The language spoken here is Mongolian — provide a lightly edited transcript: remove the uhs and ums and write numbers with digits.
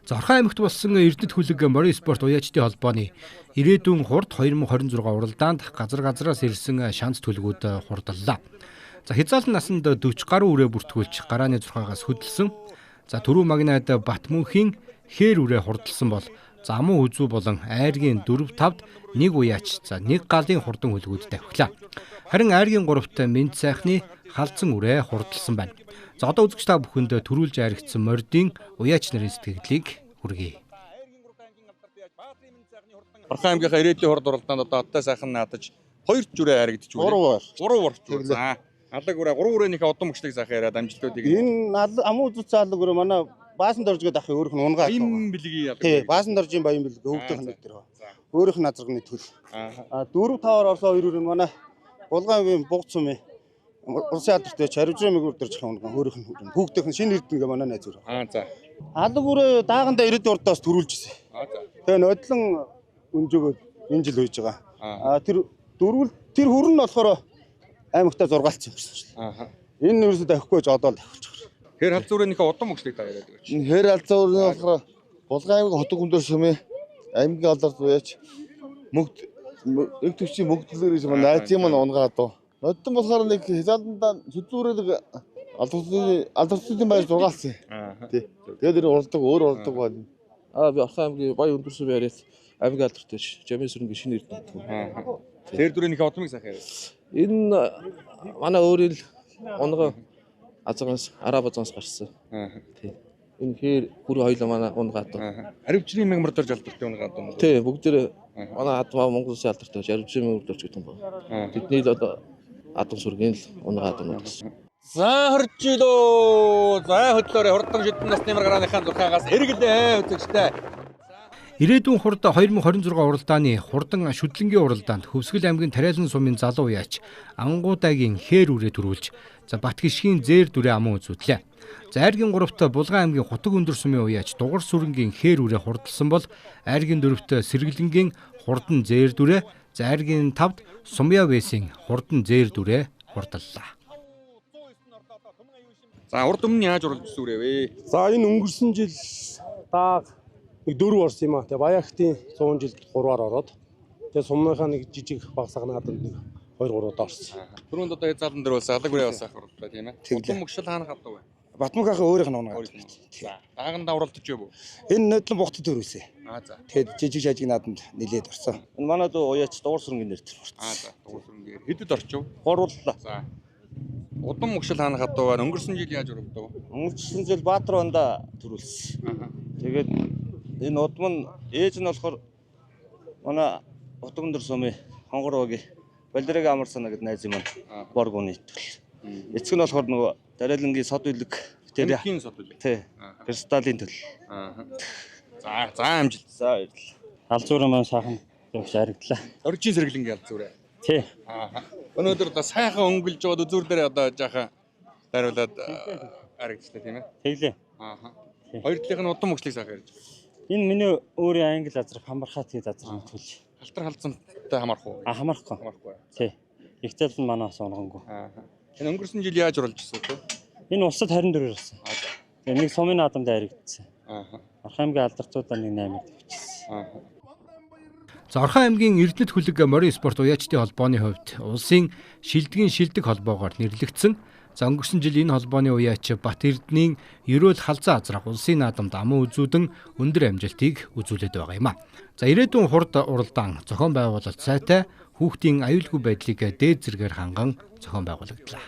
За, Орхон аймагт болсон Эрдэнэт хүлэг морин спорт уяачдын холбооны ирээдүйн хурд 2026 уралдаанд газар газраас ирсэн шанц төлгүүд хурдлаа. За, хязгаарлан насанд 40 гаруй үрээ бүртгүүлж гарааны 6-аас хөдөлсөн. За, түрүү магнаад Батмөнхийн хээр үрээ хурдалсан бол замун үзүү болон айргийн 4 5-д нэг уяач, за нэг галын хурдан хүлгүүд давхилаа. Харин айргийн 3-т Мэнд сайхны халзан үрээ хурдалсан байна. За, одоо үзэгч та бүхэнд төрүүлж айрагдсан мордын уяач нарын сэтгэгдлийг хүргэе. Орхон аймгийнхаа ирээдүйн хурд уралдаанд одоо одтой сайхан наадаж 2 зүрээ айрагдчих үү? 3 орч. За, алаг үрээ 3 үрээнийхээ удам мөчлөг сайхан яриад амжилтуудыг. Энэ амуу зүтсэн алаг үрээ манай Баасан дорж гэдэг ахын өөрөх нь унгаа. Баян бэлгийн алаг. Тий, Баасан доржийн баян бэлэг өвдөх нэг тэр. Өөрөх нь азарганы төл. А 4 5-аар орсон хоёр үрээ манай Булган аймгийн Бугц сумын улсын алдартай Чаривжрын мэгүр дөрж ахын унгаа өөрөх нь хүүхдийнх нь шинэ эрдэнэ гэ манай найз үрээ. Аа за. Алаг үрээ даагандаа 90 урдаас төрүүлж ирсэн. Аа за. Тэгээ нодлон өнжөөгөө энэ жил үйж байгаа. А тэр дөрвөл тэр хүрэн нь болохоор аймагтаа зургаалцсан юм шиг. Аа. Энэ нь ерөөсөө давхигүй ч одоо л давхилж байгаа. Хэр халзуурынхаа удам мөчлөг та яриад өгөөч. Энэ хэр халзуурын болохоор Булган аймгийн хотог өндөр сумын аймгийн алдарт уяач мөгд нэг төвчийн мөгдлөөр гэж манай найзын маань унгаад доо. Ноддон болохоор нэг хязгаарлалтаа сүдүүрээ алдартлын байр зургаалсан. Тий. Тэгээд тэр уралдаг өөр уралдаг байна. Аа би Орхон аймгийн Баян өндөр сумын яриад аймгийн алдартай Жамын сүрэнгийн шинэ эрдэнэт. Тэр дүрэнийхээ удмыг сайхан яриад. Энэ манай өөрийн л унган азгаас араб азгаас гарсан. Тий. Энэ хээр бүр хоёлоо манай унгаад. Аривчрын мягмар дорж алдартай унгаад юм уу? Тий, бүгдээр манай адмаа Монгол улсын алдартай Аривчрын мягмар дорж гэдэг юм байна. Тэдний л одоо адам сүргийн л унгаад юм гэсэн. За хоржилоо. За хөдлөөрэй хурдан шүдэн насны мар гарааныхаа 6-аас эргэлээ үзэгчтэй. Ирээдүйн хурд 2026 уралдааны хурдан шүдлэнгийн уралдаанд Хөвсгөл аймгийн Тариалан сумын залуу уяач Ангуудагийн хээр үрээ төрүүлж за Батгишгийн зээр дүрээ аман үзүүдлээ. За, айргийн 3-т Булган аймгийн Хутаг өндөр сумын уяач Дугар сүрэнгийн хээр үрээ хурдалсан бол айргийн 4-т Сэргэлэнгийн хурдан зээр дүрээ, за айргийн 5-д Сумья вэсийн хурдан зээр дүрээ хурдаллаа. За, урд өмнө яаж уралдсан үрээ вэ? За, энэ өнгөрсөн жил дааг нэг 4 орсон юм аа. Тэгээ Баяагтын 100 жилд 3-аар ороод тэгээ сумныхаа нэг жижиг баг сагнааданд нэг 2 3 удаа орсон. Түрүүнд одоо хязгаарлан дээр бас алаг үрээ бас сайхан уралдлаа тийм ээ. Удам мөгшил хаана хавдаг вэ? Батмөнх ахын өөрийнх нь унгаа. За, даагандаа уралдаж байв уу? Энэ нодлон бухтад төрүүлсэн. Аа за. Тэгээд жижиг шажиг нааданд нилээд орсон. Энэ манай дүү уяач дугур сүрэнгийн нэр төр орсон. Аа за, дугур сүрэнгээр хэдэд орчив? Гурваллаа. За. Удам мөгшил хаана хавдаг вэ? Өнгөрсөн жил яаж уралдав? Өнгөрсөн жил Баатар банда төрүүлсэн. Тэгээд энэ удам нь ээж нь болохоор манай Хотог өндөр сумын хонгор багийн Балдираг амарсана гэдэг найз юм маань борг уны төл. Эцэг нь болохоор нөгөө Дариалангийн сод үлэг тэр Тэмдгийн сод үлэг. Тий. Кристаллын төл. За, за амжилт. За баярлалаа. Алзуураа маань сайхан явж харагдлаа. Оржийн сэргэлэнгийн алзуураа. Тий. Аа. Өнөөдөр одоо сайхан өнгөлж байгаа үзүүр дээр одоо жаахан дариулаад харагдчихлаа тийм ээ. Тэглээ. Аа. Хоёр талынх нь удам мөчлөг сайхан ярьж байна. Энэ миний өөрийн англи азар хамархат гээд азар төл. Халтар халзантай хамаарах уу? А хамаарахгүй. Хамаарахгүй. Тий. Ихтэл нь манаас унгангүй. Аа. Энэ өнгөрсөн жил яаж уралж ирсэн вэ? Энэ улсад 24-ээр орсон. Тэгээ нэг сумын наадамд харагдсан. Аа. Орхон аймгийн алдартуудаа нэг 8-ыг тавьчихсан. Аа. За, Орхон аймгийн Эрдэнэт хүлэг морин спорт уяачдын холбооны хувьд улсын шилдгийн шилдэг холбоогоор нэрлэгдсэн. За, өнгөрсөн жил энэ холбооны уяач Бат Эрдэнийн ерөөл халзан азрах улсын наадамд аман үзүүдэн өндөр амжилтыг үзүүлээд байгаа юм а. За, ирээдүйн хурд уралдаан зохион байгуулалт сайтай хүүхдийн аюулгүй байдлыг дээд зэргээр ханган зохион байгуулагдлаа.